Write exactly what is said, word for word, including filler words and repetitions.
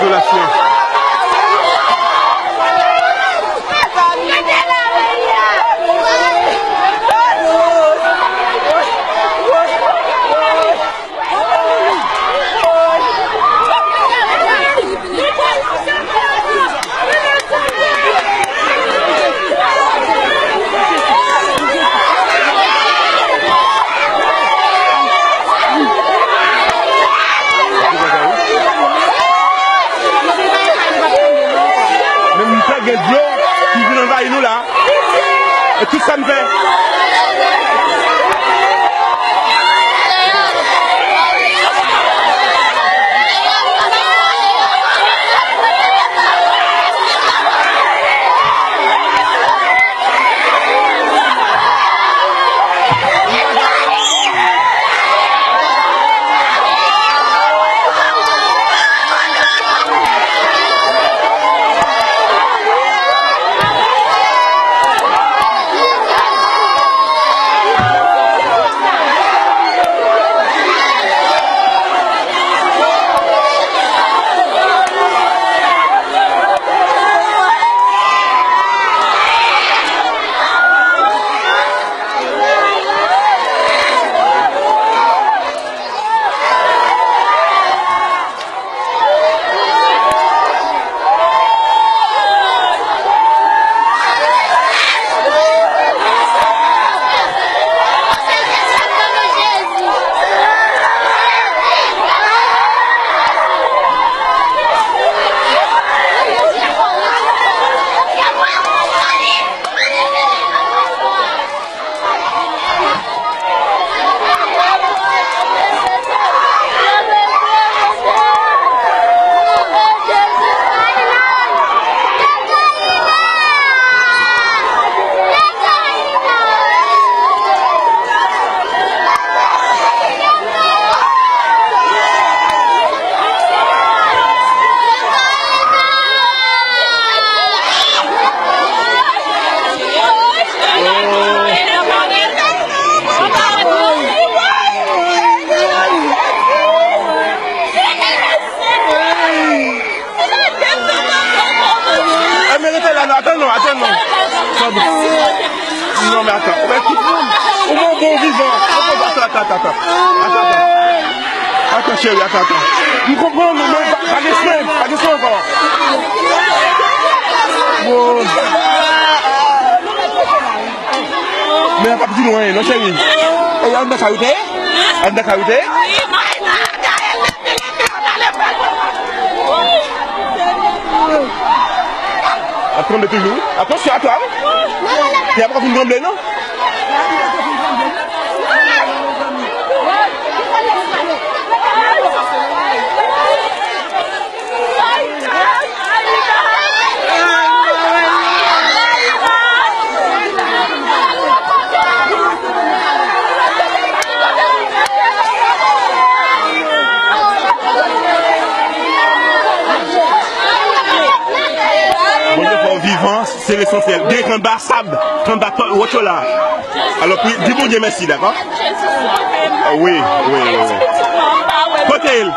Izolasyon. Men m fè gen dlo ki vin anvayi nou la. E tout sa n fè. E men rete la non, atann non, atann non. Sa bon. Non men atann, ou wè tout moun. Ou bon bon vivan. Atann, atann, atann, atann. Atann, atann. Atann cheri, atann, atann. M konprann ou, men pa, pa gen swen, pa gen swen ankò. Bon. Men pa di nou anyen non cheri. E anndan kay ou te ye? Anndan kay ou te ye? Ap tranble toujou wi. Atansyon atò wi. Pyè poko fin tranble non. Bondye fè w vivan, se lesansyèl. Gen k anba sab, k anba wòch yo la. Alò, di Bondye mèsi, dakò? Wi, wi, wi, wi. Kote l?